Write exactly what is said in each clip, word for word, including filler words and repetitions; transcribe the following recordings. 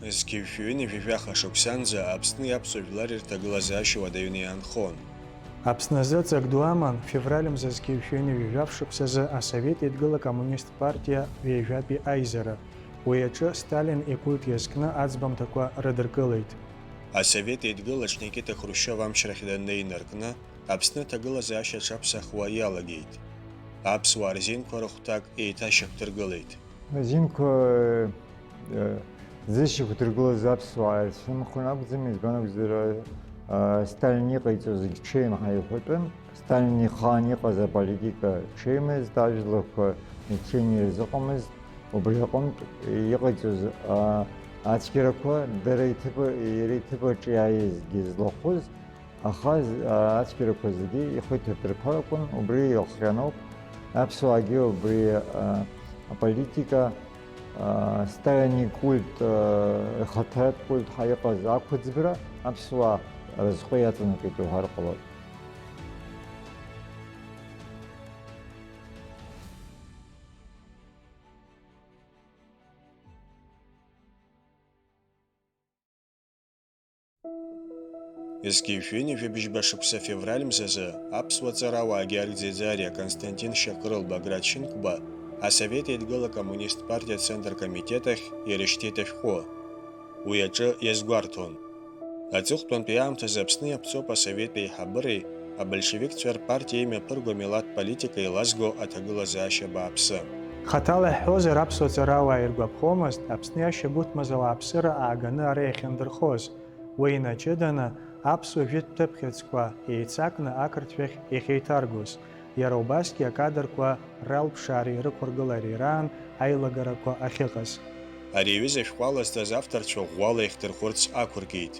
Зқьи жәшәи ҩынҩажәи жәаха шықәсанӡа Аԥсни аԥсуа жәлари рҭагылазаашьа уадаҩны иаанхон. Аԥсны азы аҵак ду аман, февраль мза зқьи жәшәи ҩынҩажәи жәаф шықәсазы Асовет Еидгыла Коммунист Партиа ҩажәатәи аизара. Уи аҿы Сталин икульт иазкны аӡбамҭақәа рыдыркылеит. Асовет Еидгылаҿ Никита Хрушьов амчрахь даннеи инаркны, Аԥсны аҭагылазаашьа аҽаԥсахуа иалагеит. Аԥсуаа рзинқәа рыхәҭак еиҭашьақәдыргылеит. Азинқәа, э, зышьақәдыргылаз аԥсуаа ирцәымӷын акәӡам, избан акәзар, э, Сталин иҟаиҵо зегь ҽеим ҳәа иҳәатәын. Сталин ихаан иҟаз аполитика ҽеимызт, ажәлақәа иҽеим ирзыҟамызт, убри аҟынтә иҟаиҵоз, а, ацәгьарақәа дара иҭыԥ-, иара иҭыԥаҿ иааизгьы злахәыз, аха з-, а, ацәгьарақәа зегьы ихы иҭадырԥаракәын, убри иахҟьаноуп аԥсуаагьы убри, а, аполитика, а, Сталин икульт, а, ихаҭаратә культ ҳәа иҟаз ақәыӡбра аԥсуаа рызҟы иаҵанакит уҳәар ҟалоит. Зқьи жәшәи ҩынҩажәи быжьба шықәса февраль мзазы аԥсуа ҵарауаагьы аргӡеиӡариа Константин Шьақрыл, Баграт Шьынқәба Асовет Еидгыла Коммунист Партиа Ацентр Комитет ахь ирышьҭит ашәҟәы. Уи аҿы иазгәарҭон. Аҵыхәтәантәи аамҭазы Аԥсны иаԥҵоуп асовет еиҳабыреи абольшевикцәа рпартиеи имҩаԥырго амилаҭ политика еилазго аҭагылазаашьа бааԥсы. Хаҭала иаҳҳәозар, аԥсуа ҵарауаа иргәаԥхомызт Аԥсны ашьагәыҭмаза ауааԥсыра ааганы ара иахьындырхоз. Уи инаҷыданы аԥсуа жәытә ҭыԥхьыӡқәа еицакны ақырҭшәахь иахьеиҭаргоз, иара убасгьы акадрқәа ралԥшаареи рықәыргылареи раан аилагарақәа ахьыҟаз. Ари аҩыза ашәҟәы алазҵаз авторцәа ӷәӷәала иахдырхәырц ақәыркит.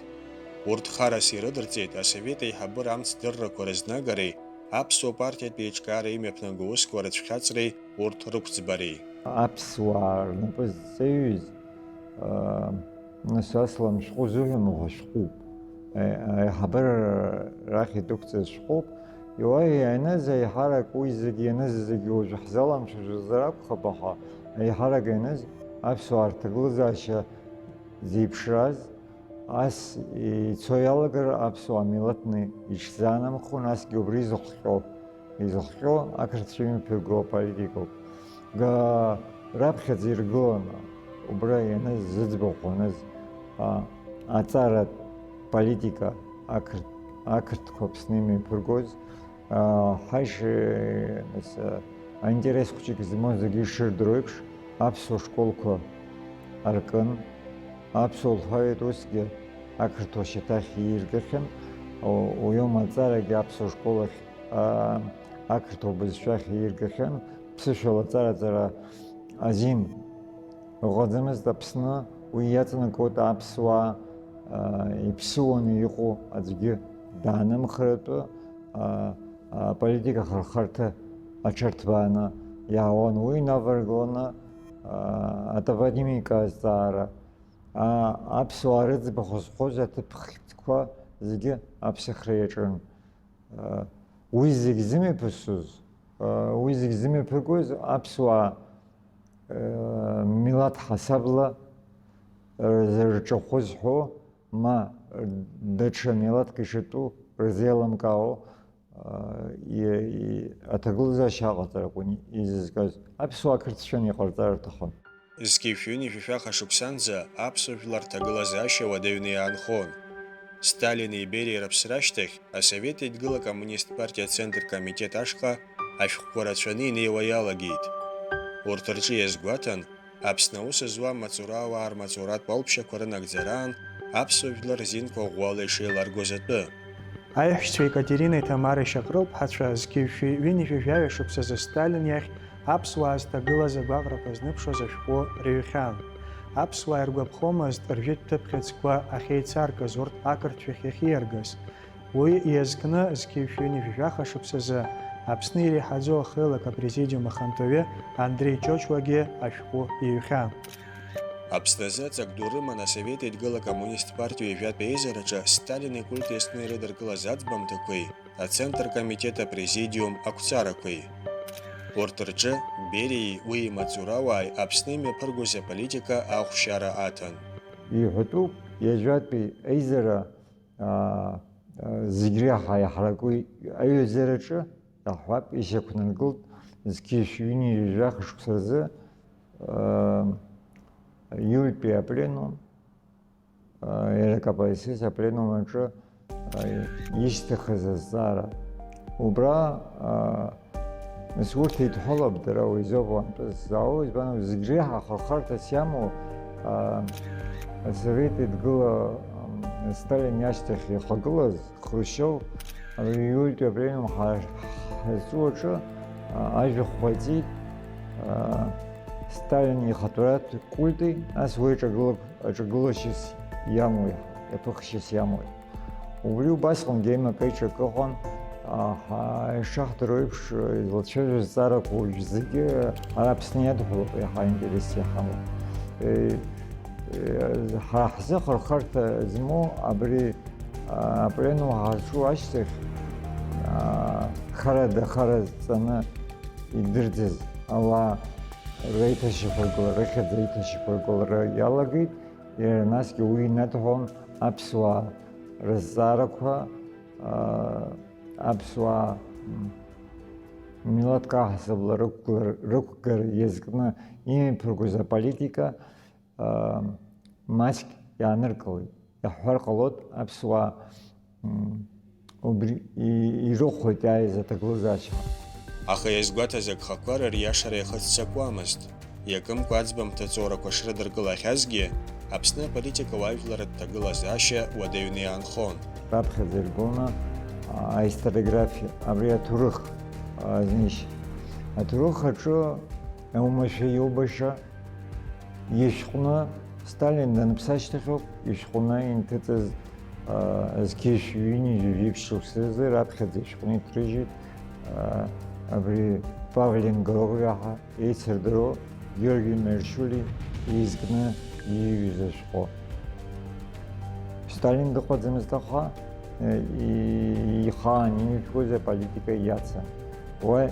Урҭ харас ирыдырҵеит асовет еиҳабыра амцдыррақәа рызнагареи аԥсуа партиатә еиҿкаара имҩаԥнаго усқәа рыцәхьаҵреи урҭ рықәӡбареи. Аԥсуаа рнапы зҵаҩыз, аа, нас, асалам шәҟәы зуҳәом, уаҳа шәҟәуп. Аи-, аиҳабыра рахь идәықәҵаз шәҟәуп. Уа ианыз аиҳарак, уи зегь ианыз зегь уажәы ҳзаламшәазар акәхап, аха аиҳарак ианыз аԥсуаа рҭагылазаашьа зеиԥшраз, ас ицо иалагар аԥсуаа милаҭны иҽзаанамхо, насгьы убри изыхҟьо, изыхҟьо ақырҭцәа имҩаԥырго аполитикоуп. Га-, раԥхьаӡа иргыланы, убра ианыз, зыӡбахә аныз, а, аҵаратә политика ақырҭ-, ақырҭқәа Аԥсны имҩаԥыргоз, аа, ҳаишь, нас, аинтерес хәҷык змоу зегьы ишырдыруа еиԥш, аԥсуа школқәа аркын, аԥсуа алфавит усгьы ақырҭуа шьаҭахь ииргахьан, у-, уи аума аҵарагьы аԥсуа школ ахь, аа, ақырҭуа бызшәахь ииргахьан, ԥсышәала аҵараҵара азин ыҟаӡамызт Аԥсны, уи иаҵанакуеит аԥсуаа, аа, иԥсыуаны иҟоу аӡәгьы даанымхаратәы, аа, аполитика ахырхарҭа аҽарҭбааны иаауан. Уи инаваргаланы, аа, атопонимика азҵаара, аа, аԥсуаа рыӡбахә зҳәоз аҭыԥ хьӡқәа зегьы аԥсахра иаҿын. Уи зегь зымҩаԥысыз, уи зегь зымҩаԥыргоз аԥсуаа, милаҭ ҳасабла рҿахәы зҳәо, ма даҽа милаҭк ишатәу рзеилымкаауа, и-, и-, аҭагылазаашьа аҟаҵара акәын изызкыз. Аԥсуаа қырҭцәаны иҟарҵар рҭахын. Зқьи жәшәи ҩынҩажәи жәаха шықәсанӡа аԥсуа жәлар рҭагылазаашьа уадаҩны иаанхон. Сталини Бериеи рыԥсра ашьҭахь, Асовет Еидгыла Коммунист Партиа Ацентр Комитет ашҟа ашәҟәқәа рацәаны инеиуа иалагеит. Урҭ рҿы иазгәаҭан, Аԥсны аус зуа амаҵурауаа рмаҵуратә алԥшьақәа рынагӡараан аԥсуа жәлар рзинқәа ӷәӷәала ишеиларгоз атәы. Аиҳәшьцәа Екатеринеи Ҭамареи Шьаҟрыл ԥҳацәа зқьи жәшәи ҩынҩажәи жәаҩа шықәсазы Сталин иахь аԥсуаа зҭагылаз агәаҟрақәа знықәшоз ашәҟәы рыҩхьан. Аԥсуаа иргәаԥхомызт ржәытә ҭыԥхьыӡқәа ахьеицаркыз, урҭ ақырҭшәахь иахьиаргаз. Уи иазкны зқьи жәшәи ҩынҩажәи жәаха шықәсазы Аԥсны иреиҳаӡоу ахеилак апрезидиум ахантәаҩы Андреи Ҷочуагьы ашәҟәы иҩхьан. Аԥсны азы аҵак ду рыман Асовет Еидгыла Коммунист Партиа ҩажәатәи аизараҿы Сталин икульт иазкны ирыдыркылаз аӡбамҭақәеи Ацентр Комитет Апрезидиум ақәҵарақәеи. Урҭ рҿы Бериеи уи имаҵурауааи Аԥсны имҩаԥыргоз аполитика ахәшьара аҭан. иҳәатәуп, иажәатәи аизара, аа, зегь реиҳа иаҳараку аҩаӡараҿы, аҳәап, ишьақәнаргылт зқьи шәи ҩынҩажәи жәаха шықәса рзы, аа, иультәи апленум, аа, иара К П С С апленум аҿы, аа, ишьҭыхыз азҵаара. Убра, аа, Нас урҭ еидҳәалап дара уи азоуп уаантәы ззаауа, избан, зегь реиҳа ахырхарҭас иамоу, аа, Асовет Еидгыла, ам, Сталин иашьҭахь ихагылаз Хрушьов, абри иультәи апленум ҳа-, ҳазҿу аҿы, аа, ажәахә ҟаиҵеит, аа, Сталин ихатәратә культи, нас уи аҿагылак-, аҿагылашьас иамои, иаԥыхшьас иамои. Убри убасҟангьы аимак-аиҿак ыҟан, аха, ишаҳдыруа еиԥш, излацәажәо азҵаарақәа уажә зегьы ара Аԥсны иадҳәалоуп, иаҳа аинтерес иҳамоуп. Е, е, ҳара ҳзы ахырхарҭа змоу абри, а, апленум ҳазҿу ашьҭахь, а, харада-хара ҵаны идырӡыз ауаа реиҭашьақәыргылара, рыхьӡ аиҭашьақәыргылара иалагеит, иара насгьы уи инадҳәон аԥсуаа рызҵаарақәа, аа, аԥсуаа, м, милаҭк аҳасабала рықәгылар-, рықәгара иазкны имҩаԥыргоз аполитика, аа, маҷк иааныркылеит. Иаҳҳәар ҟалоит, аԥсуаа, м, убри и-, ирыхәоит иааиз аҭагылазаашьа. Аха иазгәаҭаз агхақәа рыриашара иахыццакуамызт. Иакымкәа аӡбамҭа ҵоурақәа шрыдыркылахьазгьы, Аԥсны аполитикауаажәларратә ҭагылазаашьа уадаҩны иаанхон. Раԥхьаӡа иргоны, а, аисториографиа, абри аҭоурых, а, азнеишьа. Аҭоурых аҿы аумашәа иубаша ишәҟәны, Сталин даныԥсы ашьҭахьоуп ишәҟәны инҭыҵыз, а, зқьи шәи ҩынҩажәи жәиԥшь шықәсазы раԥхьаӡа ишәҟәны иҭрыжьит, а, абри Павлен Грогриа ҳәа еицырдыруа Георги Мершули изкны ииҩыз ашәҟәы. Сталин дыҟаӡамызт, аха, э, и-, ихаан иҩхьоз аполитика иацын. Уи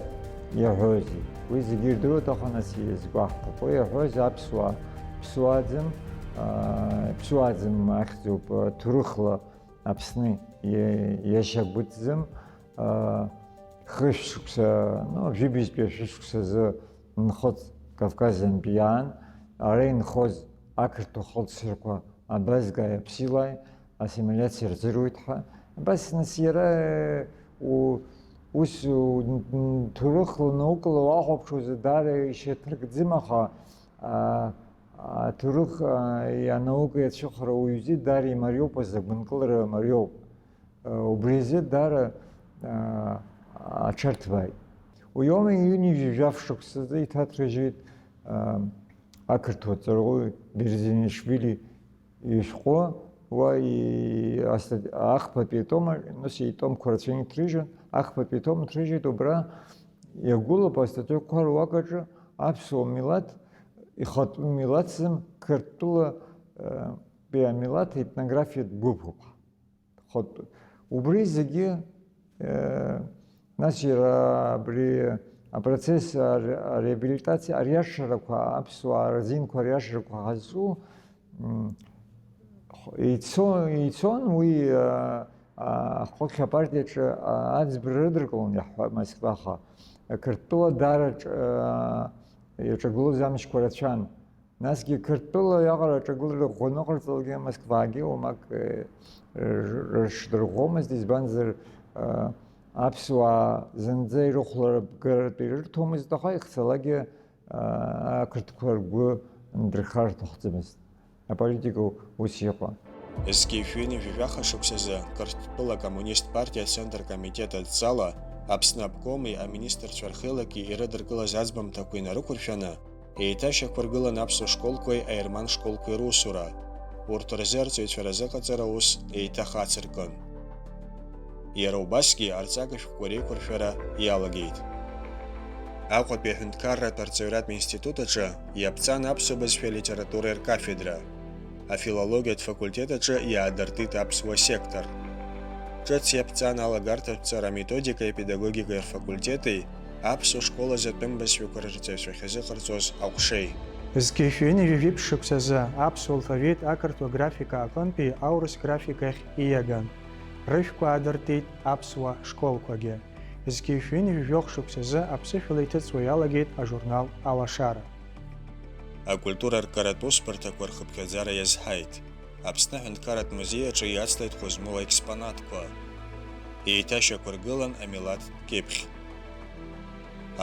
иаҳәозеи? Уи зегьы ирдыруеит, аха нас иазгәаҳҭап. Уи иаҳәозеи, аԥсуаа ԥсуаӡам, аа, ԥсуаӡам ахьӡуп, ҭоурыхла Аԥсны иа-, иашьагәыҭӡам, аа, хышә шықәса, ну, жәибжьтәи ашәышықәсазы нхыҵ Кавказынтә иаан, ара инхоз ақырҭуа хылҵшьҭрақәа абазгааи аԥсилааи ассимилиациа рзыруит ҳәа. Абас, нас, иара, у-, ус, у-, н-, н-, ҭоурыхла, наукала уахәаԥшуазар, даара ишьаҭаркӡам, аха, а, аҭоурых, а, анаука иацәыхароу уаҩы даара имариоуп, азы агәынкылара мариоуп. Убри азы даара, аа, аҽарҭбааит. Уи аума иҩынҩажәи жәаф шықәсазы иҭаҭрыжьит, аа, ақырҭуа ҵараӷәы Берзенишвили ишәҟәы, уа и-, астат-, ахԥатәи атом, нас итомқәа рацәаны иҭрыжьын, ахԥатәи атом ҭрыжьит, убра иагәылоуп астатиақәа руак аҿы аԥсуа милаҭ, ихатәы милаҭзым, Қырҭтәыла, аа, тәи амилаҭ етнографиатә гәыԥуп. Хатә-, убри зегьы, э, нас иара абри апроцесс ар-, ареабилитациа, ариашарақәа, аԥсуаа рзинқәа ариашарақәа ҳазҿу, м, х-, ицо-, ицон уи, а, а, ахықә апартиаҿы, а, аӡбара рыдыркылон, иаҳҳәап, Москваҟа. Қырҭтәыла даара ҿ-, а, иаҿагылоз амшқәа рацәан. Насгьы Қырҭтәыла иаҟара аҿагылара ӷәӷәаны ҟарҵалакгьы Москвагьы уамак, э, рышдырӷәӷәомызт, избанзар, э, аԥсуаа зынӡа ирыхәларбгаратә ирырҭомызт, аха ихцалакгьы, э, ақырҭқәа ргәы ндырхар рҭахӡамызт. Аполитика ус иҟан. Зқьи шәи ҩынҩажәи жәаха шықәсазы Қырҭтәыла акоммунист партиа Ацентр Комитет адҵала Аԥсны обкоми аминистрцәа рхеилаки ирыдыркылаз аӡбамҭақәа инарықәыршәаны, еиҭашьақәыргылан аԥсуа школқәеи аерман школқәеи русура. Урҭ рзы арҵаҩцәа разыҟаҵара аус еиҭах ацыркын. Иара убасгьы арҵага шәҟәқәа реиқәыршәара иалагеит. Аҟәатәи аҳәынҭқарратә арҵаҩратә институт аҿы иаԥҵан аԥсуа бызшәеи алитературеи ркафедра. Афилологиатә факультет аҿы иаадыртит аԥсуа сектор. Ҿыц иаԥҵан алагарҭатә ҵара аметодикеи апедагогикеи рфакультети аԥсуа школ азы атәым бызшәақәа рырҵаҩцәа ахьазыҟарҵоз аҟәшеи. Зқьи жәшәи ҩынҩажәи жәиԥшь шықәсазы аԥсуа алфавит ақырҭуа графика аҟынтәи аурыс графикахь ииаган. Рышәқәа аадыртит аԥсуа школқәагьы. Зқьи жәшәи ҩынҩажәи жәохә шықәсазы аԥсышәала иҭыҵуа иалагеит ажурнал Алашара. Акультура аркаратә усбарҭақәа рхыԥхьаӡара иазҳаит. Аԥсны аҳәынҭқарратә музеи аҿы иацлеит хәызмыла експонатқәа. Еиҭашьақәыргылан амилаҭтә кьыԥхь.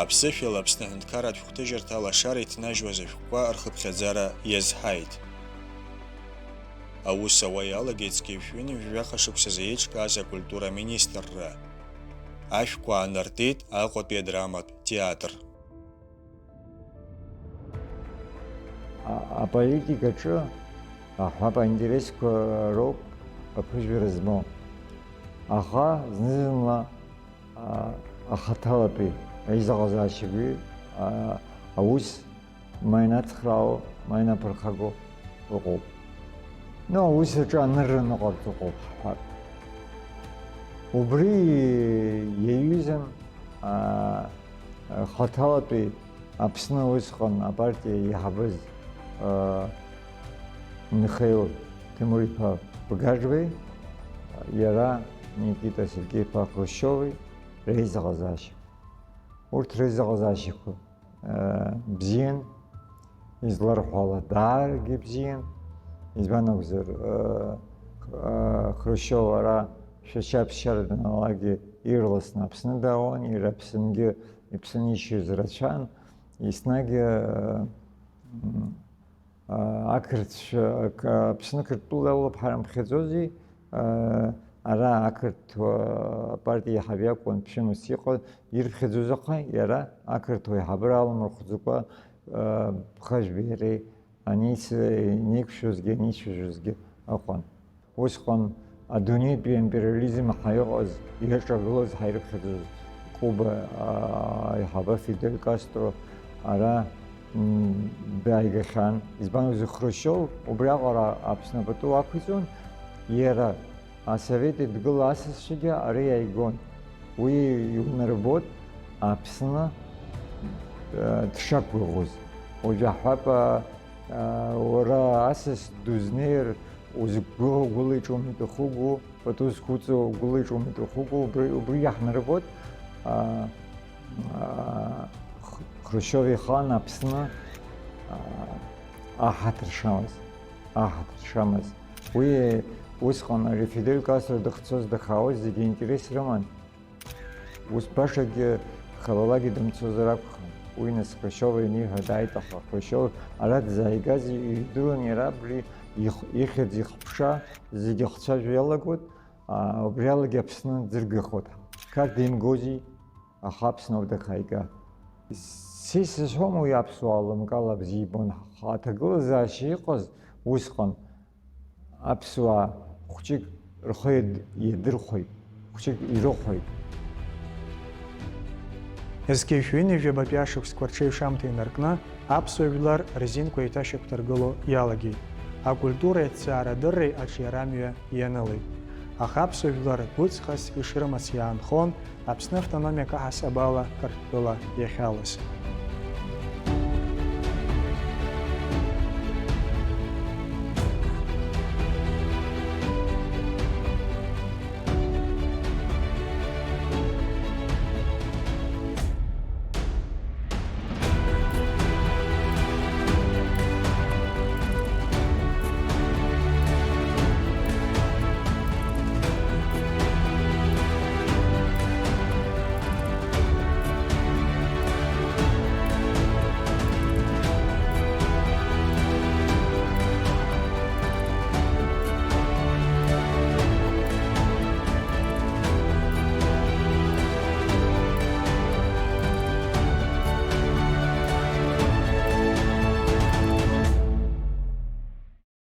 Аԥсышәала Аԥсны аҳәынҭқарратә шәҟәҭыжьырҭа Алашара иҭнажьуаз ашәҟәқәа рхыԥхьаӡара иазҳаит. Аус ауа иалагеит зқьи жәшәи ҩынҩажәи жәаха шықәсазы еиҿкааз акультура аминистрра. Ашәқәа аанартит Аҟәатәи адраматә театр. А-, аполитикаҿы, аҳәап, аинтересқәа роуп аԥыжәара змоу. Аха зны-зынла, а, ахаҭалатәи аизыҟазаашьақәеи, а, аус ма инацхраауа, ма инаԥырхаго ыҟоуп. Ну, аус аҿы анырра ныҟарҵо ыҟоуп, ҳҳәап. Убри иаҩызан, а, хаҭалатәи Аԥсны усҟан апартиа иаҳабыз, а, Михаил Ҭемыр-иԥа Бгажбеи, иара Никита Сергеи-иԥа Хрушьови реизыҟазаашьа. Урҭ реизыҟазаашьақәа, а, бзиан, изларҳәо ала даарагьы бзиан. Избан акәзар, а, а, Хрушьов ара шәашьа-ԥсшьара даналакгьы ирласны Аԥсны даауан, иара Аԥсынгьы иԥсы нишьыз рацәан, еснагь, а, м, а, ақырҭцәа, ак-, Аԥсны Қырҭтәыла иалоуп ҳарымԥхьаӡози, а, ара ақырҭуа апартиа иаҳаб иакәын ԥшьынус иҟаз, ирԥхьаӡоз аха, иара ақырҭуа аиҳабыра аламырхәӡакәа, а, Бӷажәбеи иареи анеици-, анеиқәшәозгьы, анеицәажәозгьы ыҟан. Усҟан адунеитәи аимпериализм ҳәа иҟаз, иаҿагылаз, ҳаирԥхьаӡоз Куба, аа, аиҳабы Фидель Кастро ара, м, дааигахьан. Избан акәзар, Хрушьов убриаҟара Аԥсны пату ақәиҵон, иара асовет еидгыла асасцәагьы ара иааигон. Уи иунарбоит Аԥсны, э, дшақәгәыӷуаз. Уажә аҳәап, а, а, уара асас дузнеир, узықәгәыӷуа гәыла иҿумит ухугу, пату зқәуҵо гәыла иҿумит ухугу, убри, убри иаҳнарбоит, а, а, Х-, Хрушьов ихан Аԥсны, а, аҳаҭыр шамаз, аҳаҭыр шамаз. Уи усҟан ари Фидель Кастро дыхцоз, дахаауаз зегьы интерес рыман. Ус башагьы халалагьы дымцозар акәхон. Уи нас Хрушьов ианиҳәа дааит, аха Хрушьов ара дзааигаз идыруан, иара абри их-, ихьӡ ихԥша зегьы ахцәажәо иалагоит, а, убри алагьы Аԥсны ӡыргахоит. Қарҭ деимгози, аха Аԥсны ауп дахааига. Са исызҳәом уи аԥсуаа лымкаала бзиа ибон, аха аҭагылазаашьа иҟаз усҟан. Аԥсуаа хәҷык рхы иад-, иадырхәеит, хәҷык ирыхәеит. Зқьи жәшәи ҩынҩажәи жәабатәи ашықәсқәа рҽеиҩшамҭа инаркны, аԥсуа жәлар рзинқәа еиҭашьақәдыргыло иалагеит. Акультуреи аҭҵаарадырреи аҿиарамҩа ианылеит. Аха аԥсуа жәлар гәыҵхас ишрымац иаанхон Аԥсны автономиак аҳасабала Қырҭтәыла иахьалаз.